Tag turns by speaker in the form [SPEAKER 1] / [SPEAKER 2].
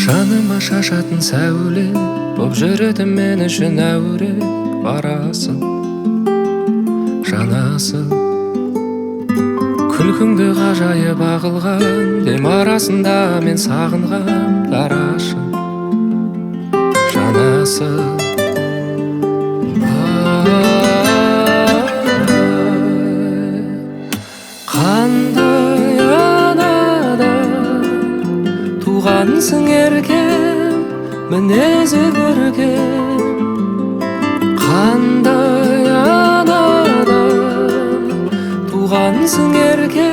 [SPEAKER 1] Жаныма шашатын сәуле боп жүретін мен үшін әуре барасың, жанасың. Күлкіңді ғажайып ағылған дем арасында мен сағынған дарашым, жанасың. Қандай анадан туғансың еркем, мінезі көркем. Қандай анадан туғансың еркем.